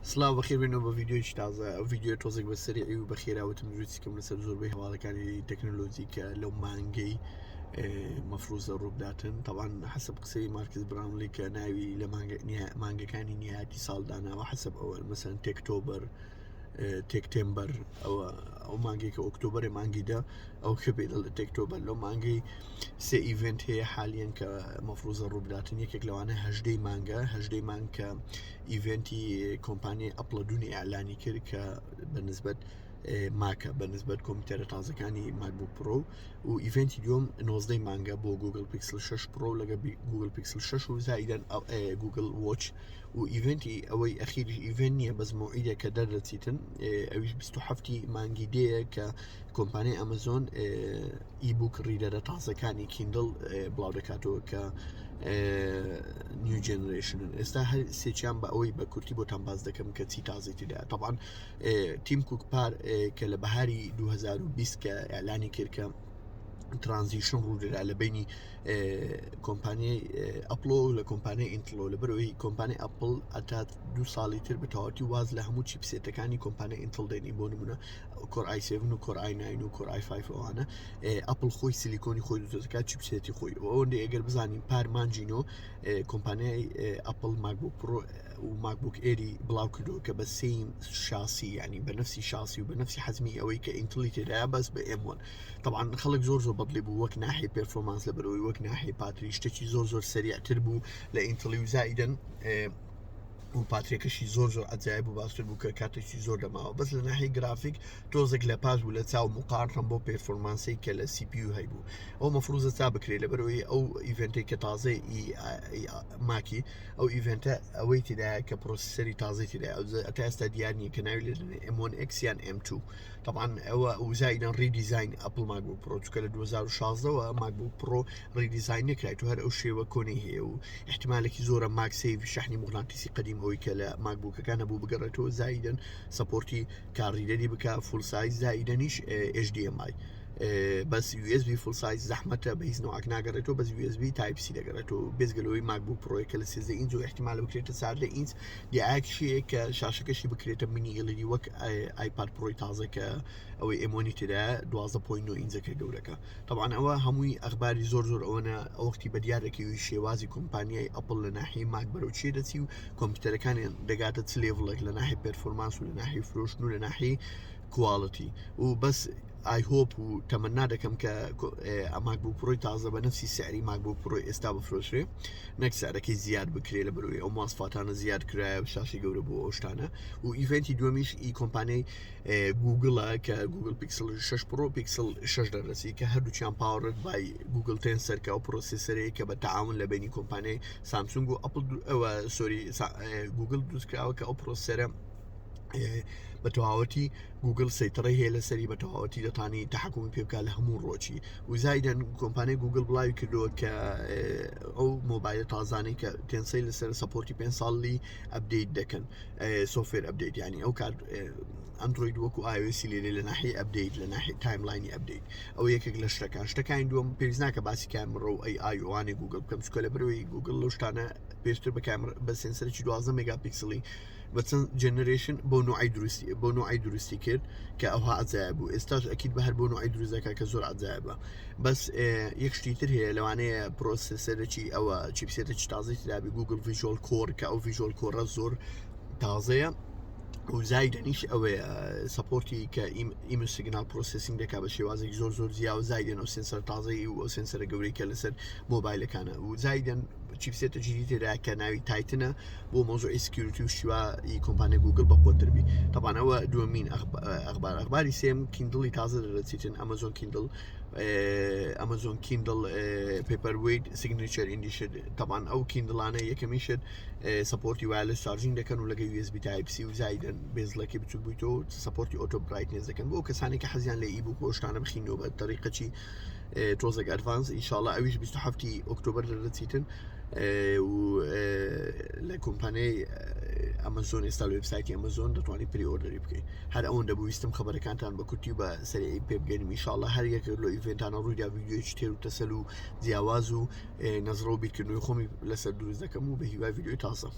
سڵاو بەخێربێنەوە بە ڤیدیۆیەکی تازە. ئەو ڤیدیۆیە تۆزێک بە سەریعی و بە خێرا وتم دروستی کەم لەسەر زۆربەی هەواڵەکانی تەکنەلۆجی کە لەو مانگەی مەفروزە ڕووبداتن. تاوان حەسب قسەی مارکس براونلی کە ناوی لە مانگەکانی نهایەتی ساڵ داناوە، حەسب ئەوە مەسەن techtober، techtember، ئەوە ئەو مانگێک کە ئۆکتۆبەرێ مانگی دە، ئەو کە پێی دەڵێ techtober. لەو مانگەی سێ event هەیە حالیەن کە مەفروزە ڕووبداتن. یەکێک لەوانە هەژدەی مانگە، هەژدەی مانگ کە event ی کۆمپانیای ئەپڵە دونی ئیعلانی کرد کە بە نسبەت ماکە، بە نسبەت کۆمپیوتەرە تازەکانی ماکبوک پرۆ. و event ی دووەم 19 مانگە بۆ گوگل پیکسل 6 پرۆ لەگە گوگل پیکسل 6 و زائیدەن گوگل وۆچ. و event ی ئەوەی ئەخیریش event نییە بەس مەوعیدە کە دەردەچیتن، ئەویش 27 مانگی دێیە کە کۆمپانیای ئەمەزۆن ebook reader ە تازەکانی کیندڵ بڵاو دەکاتەوە کە new generation ن. ئێستا هەر سێچیان بە ئەوەی بە کورتی بۆتان باز دەکەم کە چی تازەی تێدا. طبعا تیم کوک پار کە لە بەهاری 2020 کە ئیعلانی کرد کە transition ڕوودرا لە بینی کۆمپانیای ئەپڵۆ لە کۆمپانیای ئینتڵۆ، لەبەرەوەی کۆمپانیای ئەپڵ ئەتات دوو ساڵی تر بە تەواوەتی واز لە هەموو chipset ەکانی کۆمپانیای ئینتڵ دێنی، بۆ نمونە Core i 7 و Core i 9 و Core i 5 ئەوانە. ئەپڵ خۆی سیلیکۆنی خۆی دروست دەکات، chipset ی خۆی. ئەوەندەی ئەگەر بزانین پار مانجینۆ کۆمپانیای ئەپڵ ماکبوک پرۆ و ماکبوک ئێری بڵاو کردەوە کە بە same شاسی، ینی بە نفسی شاسی و بە نفسی حەزمی ئەوەی کە ئینتڵی تێدایە بەس بە M1. طبعا خەڵک زۆر زۆر بەدڵی بوو وەک ناحی performance، لە بەرەوەی وەک ناحی پاتری شتێکی زۆر زۆر سەریعتر بوو لە ئینتڵی و زائیدەن و پاتریەکەشی زۆر زۆر عجایب و باشتر بوو کە کاتێکی زۆر دەماوە. بەس لە ناحی گرافیک تۆزێک لە پاش بوو لە چاو مقارنە بۆ performance ی کە لە CPU هەیبوو. ئەو مەفروزە تا بکرێت لەبەرەوەی ئەو event ێک کە تازەی ماکی، ئەو event ە ئەوەی تێدایە کە processor ی تازەی تێدایە. ئەو تا ئێستا دیار نییە کە ناوی لێ M1X یان M2. طبعا ئەوە وزایدان redesign ئەپل ماکبوک پرۆ، چونکە لە 2016ەوە ماکبوک پرۆ redesign نەکرایت و هەر ئەو شێوە کۆنەی هەیە و احتیمالێکی زۆرە MagSafe شەحنی موغناتیسی قەدیم ئەوەی کە لە ماکبوکەکان هەبوو بگەڕێتەوە، زایدن support ی card reader ی بکە full size، زایدنیش HDMI. بەس USB full size زەحمەتە بە هیچ نوعێک ناگەڕێتەوە، بەس USB Type C دەگەڕێتەوە. بێزگەلەوەی ماکبوک پرۆیە کە لە 13 ئینج و احتیمال بکرێتە 14 ئینج، دیعایەکیشی کە شاشەکەشی بکرێتە mini LED وەک ئایپاد پرۆی تازە کە ئەوەی M1 ی تێدایە 12.9 ئینجەکە گەورەکە. طبعا ئەوە هەمووی ئەخباری زۆر زۆر ئەوەنە ئەوەختی بە دیار دەکەوی شێوازی کۆمپانیای ئەپڵ لە ناحیەی ماک بەرەو چێ دەچی و کۆمپیوتەرەکانیان دەگاتە چ level ێک لە ناحی performance و لە ناحی فرۆشتن و لە ناحی quality. و بەس I hope و تەمەنا دەکەم کە ماکبوک پرۆی تازە بە نفسی سعری ماکبوک پرۆی ئێستا بفرۆشرێ، نەک سعرەکەی زیاد بکرێ لە بەرەوەی ئەو ماسفاتانە زیاد کرایە و شاشی گەورە بۆ ئەو شتانە. و event ی دووەمیش ئی کۆمپانیای گوگڵە کە گوگل پیکسل 6 پرۆ پیکسل 6 دەرەسی کە هەردووچیان powered by گوگل تێنسەر کە ئەو processor ەیە کە بە تەعاون لە بینی کۆمپانیای سامسونگ و ئەپڵ ئەوە sorry گوگل دروستکراوە، کە ئەو processor ە بە تەواوەتی گوگل سەیتەڕەی هەیە لەسەری، بە تەواوەتی دەتانی تەحکومی پێ بکات لە هەموو ڕۆچی. و زایدەن کۆمپانیای گوگل بڵاوی کردووە کە ئەو مۆبایلە تازانەی کە تێنسەی لەسەر support ی 5 ساڵی update دەکەن، software update، ینی ئەو کات ئەندرۆید وەکو iOS ی لێرێ لە ناحی update، لە ناحی timeline ی update. ئەو یەکێک لە شتەکان. شتەکانی دووەم پێویست ناکە باسی کامڕە و ئەی ئای ئەوانەی گوگل بکەم، چونکە لە بەرەوەی گوگل لەو شتانە پێشتر بە کامڕ بە sensor ێکی 12 مێگا پیکسلی بە چەند generation بۆ نوعی دروستی بۆ نوعی دروستی کرد کە ئەوها عجایب بوو. ئێستاش ئەکید بە هەر بۆ نوعی دروست دەکات کە زۆر عجایبە. بەس یەک شتی تر هەیە، لەوانەیە processor ێکی ئەوە chipset ێکی تازەی ترابی گوگل Visual Core کە ئەو Visual Core ە زۆر تازەیە و زایدەنیش ئەوەیە support ی کە image signal processing دەکات بە شێوازێک زۆر زۆر جیا و زایدەن ئەو sensor تازەی و ئەو sensor ە گەورەی کە لەسەر مۆبایلەکانە. و زایدەن chipset ە جدی تێدا کە ناوی Titan ە بۆ مۆزوعی security و شیوا ی کۆمپانیای گوگل بە قوتر بی. طبعا ئەوە دووەمین ئەخبار. ئەخباری سێم کیندڵی تازە دەرەچیتن، ئەمەزۆن کیندڵ، ئەمەزۆن کیندڵ Paperwhite Signature Edition. طبعا ئەو کیندڵانە یەکەمین شت support ی wireless charging دەکەن و لەگە USB Type C و زایدن bezel ەکەی بچوک بوویتەوە support ی auto brightness دەکەن بۆ کەسانی کە حەزیان لە ebook بۆ شتانە بخینەوە بە تەریقەچی تۆزێک advance. ئینشاءاللە ئەویش 27 ئۆکتۆبەر دەرەچیتن و لە کۆمپانیای ئەمەزۆن ئێستا لە وێبسایتی ئەمەزۆن دەتوانانی pre-order ی بکەیت. هەر ئەوەندە بویستم خبرەکانتان بە کورتی و بە سەریعی پێ بگەنم. ئینشاءاللە هەر یەک لۆ event انە ڕوویدا ڤیدیۆیەکی تێر و تەسەل و جیاواز و نەزڕە و بیرکردنەوەی خۆمی لەسەر دروست دەکەم و بە هیوای ڤیدیۆی تازە.